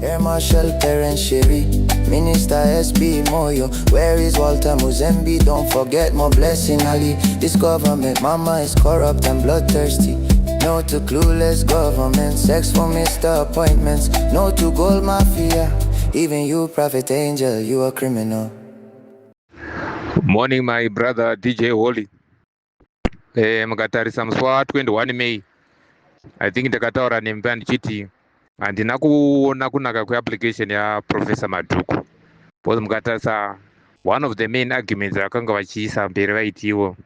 Air Marshal Perrance Shiri, Minister SB Moyo. Where is Walter Muzembi? Don't forget Moreblessing Ali. This government, mama, is corrupt and bloodthirsty. No to clueless government, sex for Mr. Appointments. No to gold mafia. Even you, Prophet Angel, you a criminal. Morning, my brother DJ Holly. Mukatarisa musi wa21 May, I think ndakataura nemba ndichiti handina kuona kunaka kweapplication yaProfessor Madhuku, because mukatarisa one of the main arguments vakanga vachiisa mberi, vaitiwo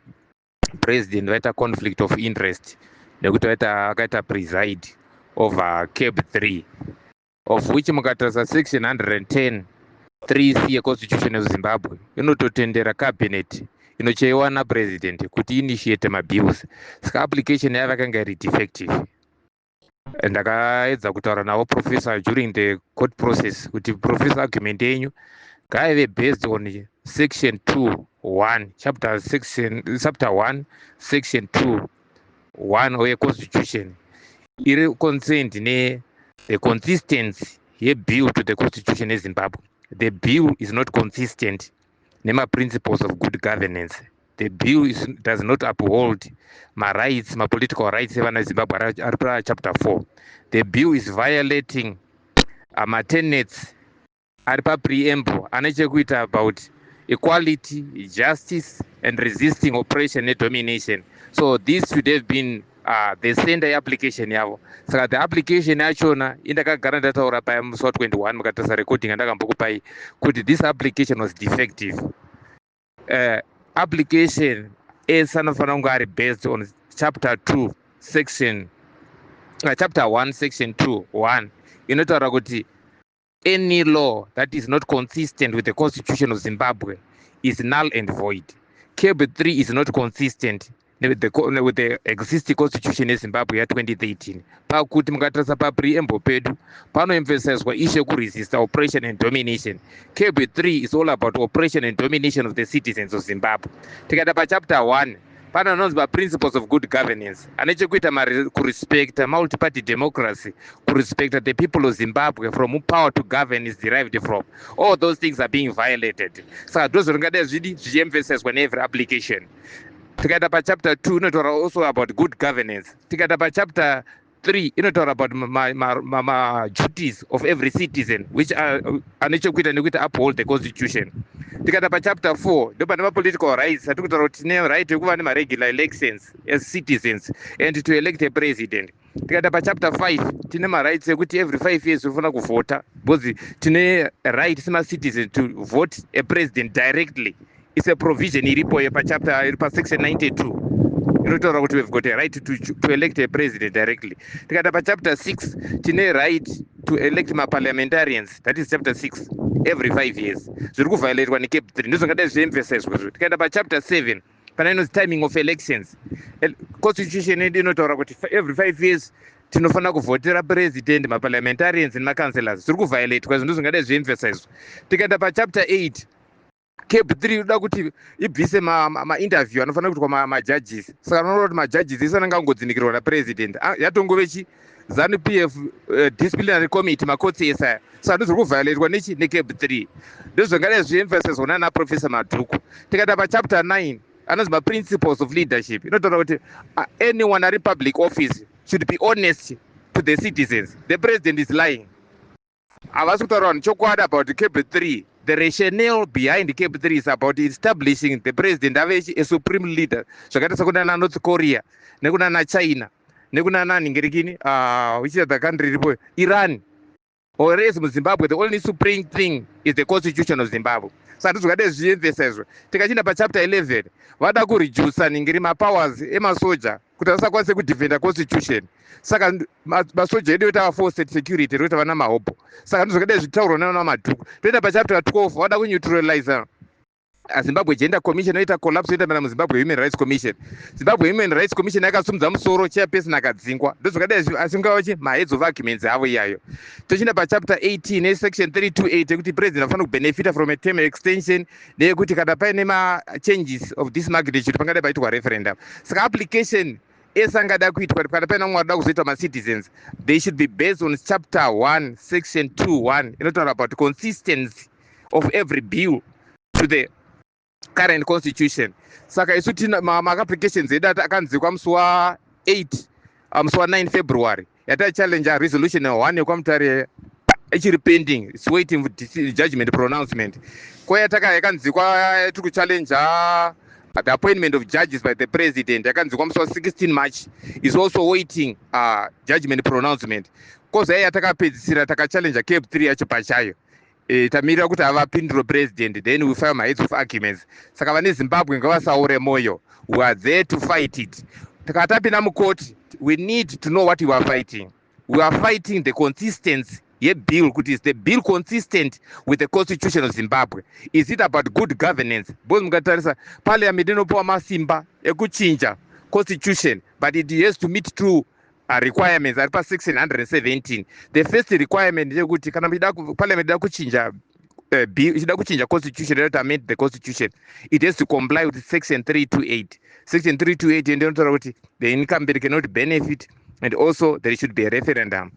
president vaita conflict of interest nekuti vaita vakaita preside over CAB 3, of which mukatarisa section 110 3C yeConstitution yeZimbabwe inototendera cabinet inochaiwa napresident kuti initiate mabills. Saka application yavo yakanga iri defective. Ndakaedza kutaura navo professor during the court process kuti, "Professor, argument yenyu ngaive based on section 2 1, chapter, section, chapter 1, section 2 1 yeConstitution iri concerned ne the consistency yebill to the Constitution yeZimbabwe. The bill is not consistent nemaprinciples of good governance. The bill does not uphold marights, mapolitical rights evana veZimbabwe ari pachapter 4. The bill is violating matenets ari papreamble ane chekuita about equality, justice and resisting oppression nedomination. So this should have been the center yeapplication yavo. Saka the application yachona indakagara ndataura paya musi wa21, mukatarisa recording andakambokupai, kuti this application was defective. Application ese anofanira kunge ari based on chapter 2 section, chapter 1, section 2 1, inotaura kuti any law that is not consistent with the Constitution of Zimbabwe is null and void. CAB 3 is not consistent with the existing Constitution yeZimbabwe ya2013, pakuti mukatarisa papreamble pedu panoemphasizwa issue yekuresista oppression and domination. CAB 3 is all about oppression and domination of the citizens of Zimbabwe. Tikaenda pachapter 1, pane anonzi maprinciples of good governance ane chekuita kurespecta multiparty democracy, kurespecta the people of Zimbabwe from who power to govern is derived from. All those things are being violated. Saka ndozvo ringadai zvidi zvichiemphasizwa neevery application. Tikaenda pachapter 2, inotaura also about good governance. Tikaenda pachapter 3, inotaura about maduties of every citizen, which ane chekuita nekuita uphold the Constitution. Tikaenda pachapter 4, ndo pane mapolitical rights atiri kutaura kuti tine right yekuva nemaregular elections as citizens and to elect a president. Tikaenda pachapter 5, tine marights ekuti every 5 years unofanira kuvhota, because tine right semacitizen to vote a president directly. It's a provision iripo yepachapter, iri pasection 92, inotaura kuti we've got a right to elect a president directly. Tikaenda pachapter 6, tine right to elect maparliamentarians, that is chapter 6, every 5 years. Zviri kuviolatwa neCAB 3, ndozvingadai zviemphasizwa zvo. Tikaenda pachapter 7, pana inonzi timing of elections. Constitution yedu inotaura kuti every 5 years tinofanira kuvhotera president, maparliamentarians nemacouncillors. Zviri kuviolatwa izvo, ndozvingadai zviemphasizwa. Tikaenda pachapter 8, CAB 3 inoda kuti ibvise mainterview anofanira kuitwa majudges. Saka unoona kuti majudges ese anenge angodzinikirwa napresident. Yatongove chi ZANU PF disciplinary committee, makotsi ese aya. Saka ndozviri kuviolatwa nechi neCAB 3, ndozvingadai zviemphasizwa nana Professor Madhuku. Tikaenda pachapter 9, anonzi maprinciples of leadership, inotaura kuti anyone ari public office should be honest to the citizens. The president is lying. Havasi kutaura vanhu chokwadi about CAB 3. The rationale behind CAB 3 is about establishing the president ave a supreme leader, zvakaita sekunana North Korea, nekunana China, nekunana nhingirekini, which is the country iripo, Iran. Whereas muZimbabwe the only supreme thing is the Constitution of Zimbabwe. Saka ndizvakadai zviemphasizwa. Tikachienda pachapter 11, vada kuredusa ningiri mapowers emasoja kuti vasakwanise kudefenda Constitution. Saka masoja edu oita forced security, roita vana mahobho. Saka ndizvakadai zvitaurwa nana Madhuku. Toenda pachapter 12, vada kuneutraliza Zimbabwe Gender Commission, oita collapse, oita mana muZimbabwe Human Rights Commission. Zimbabwe Human Rights Commission yakasumudza musoro, chairperson akadzingwa. Ndozvakadai, asingavachi maheads of arguments avo iyayo. Tochienda pachapter 18 nesection 328, yekuti president afanira kubenefita from a term extension, neyekuti kana paine machanges of this magnitude pangadai paitwa referendum. Saka application Ese angada kuitwa kana paina mumwe arida kuzoitwa macitizens, they should be based on chapter 1 section 2 1, inotaura about consistency of every bill to the current constitution. Saka isu tina maapplications edu akanzikwa musi wa8, musi wa9 February, yataichallenge resolution 1 yekwaMutare, ichiri pending. It's waiting for judgment pronouncement. Koyataka yakanzikwa tiri kuchallenge the appointment of judges by the president, yakanzikwa musi wa16 March, is also waiting judgment pronouncement. Kozai yatakapedzisira takachallenge CAB 3 yacho pachayo, tamirira kuti avapindure president, then we file maheads of arguments. Saka vane Zimbabwe ngavasaure mwoyo. We are there to fight it. Takatapinda mukoti, we need to know what we are fighting. We are fighting the consistency yebill, kuti is the bill consistent with the Constitution of Zimbabwe? Is it about good governance? Because mukatarisa, parliament inopiwa masimba ekuchinja constitution, but it has to meet two requirements ari pasection 117. The first requirement ndeyekuti kana parliament ida kuchinja bill, ichida kuchinja constitution, ida kuti amend the constitution, it has to comply with section 328. Section 328 ndinotaura kuti the incumbent cannot benefit and also there should be a referendum.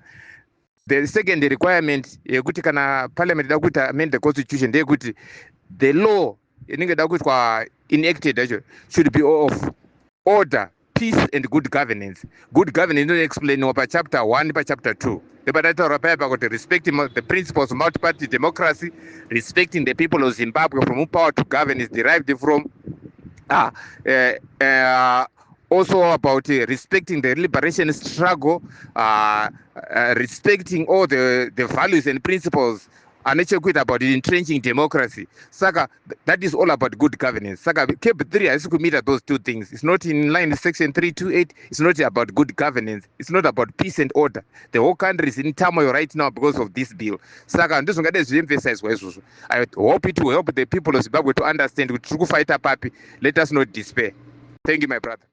The second requirement yekuti kana parliament ida kuita amend the constitution ndeyekuti the law inenge ida kuitwa enacted yacho should be of order, peace and good governance. Good governance inoexplainiwa pachapter 1, pachapter 2, ndepatataura paya pakuti respecting the principles of multiparty democracy, respecting the people of Zimbabwe from whom power to govern is derived from, also about respecting the liberation struggle, respecting all the values and principles ane chekuita about entrenching democracy. Saka that is all about good governance. Saka CAB 3 haisi kumeeta those two things. It's not in line with section 328. It's not about good governance. It's not about peace and order. The whole country is in turmoil right now because of this bill. Saka ndizvongade zviemphasizwa izvozvo. I hope it will help the people of Zimbabwe to understand kuti tiri kufighta papi. Let us not despair. Thank you, my brother.